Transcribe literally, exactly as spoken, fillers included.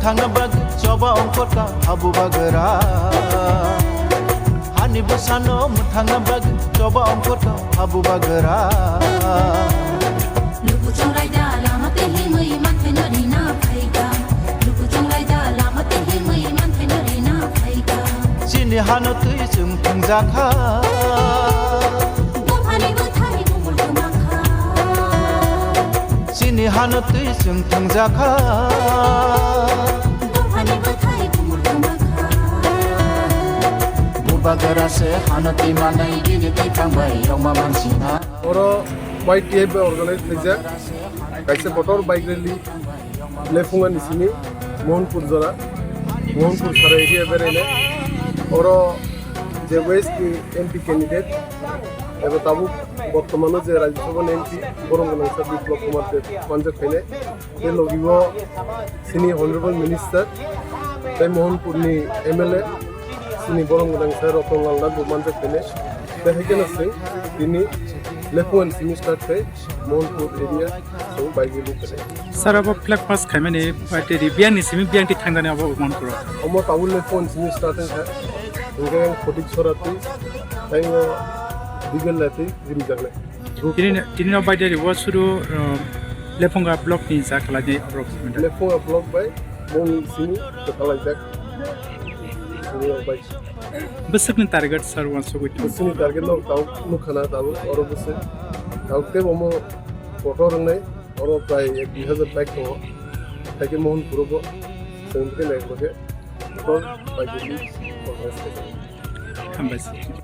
Thangna bagwi choba ongkhorka habu bagra. Hani bwsano mwthangna bagwi choba ongkhorka habu bagra. Lukuchung raida lama tei himwi manthai no rina phaika. Lukuchung raida lama tei himwi manthai no rina phaika. Chini hano twi chwng thwngjakha. Buphani bwthai bumul kwmakha. Chini hano twi chwng thwngjakha. Buphani bwthai bumul kwmakha. Bubagra se hano twi manai bini twi thangbai yongma mansina. Oro Y T F bai organize khaijak kaisa kotor bike rally Lephunga ni simi Mohanpur jora, Mohanpur sara area beraina. Oro je West ni M P candidate eba tabuk bortomano je Rajya Sabha ni M P Borom Gwnang Sir Biplab Kumar Deb manjak phainai. Tei logi o sini Honorable Minister tei Mohanpur ni M L A sini Borom Gwnang Sir Ratan Lal Nath bo manjak phainai. Tei hai kheno chwng tini Lephunga ni simi start khai Mohanpur area chwng bike rally khainai. Sir, abo flag mast khaimani bai tei biyang ni simi biyang twi thangdani abo Mohanpur o. Omo tabuk Lephunga ni simi start wngkha. Hingke ang Photik Sora twi, tei o Digel Lati rimjaknai. Tini, tini no bai dari wo suru, uh, Lephunga block ni ja khalai ni obrok. Lephunga block bai bong sini khalai jak. Sini bai. Bwswk ni target sir wansugwi tong? Bwswk ni target no tau nukhana tau oro bwswk. Tau te bomo kotor wngnai oro prai ek dui hazar bike tongo. Haike Mohanpur o bo chwng khe nai khe kotor bai khe organize khe. Hambai sir.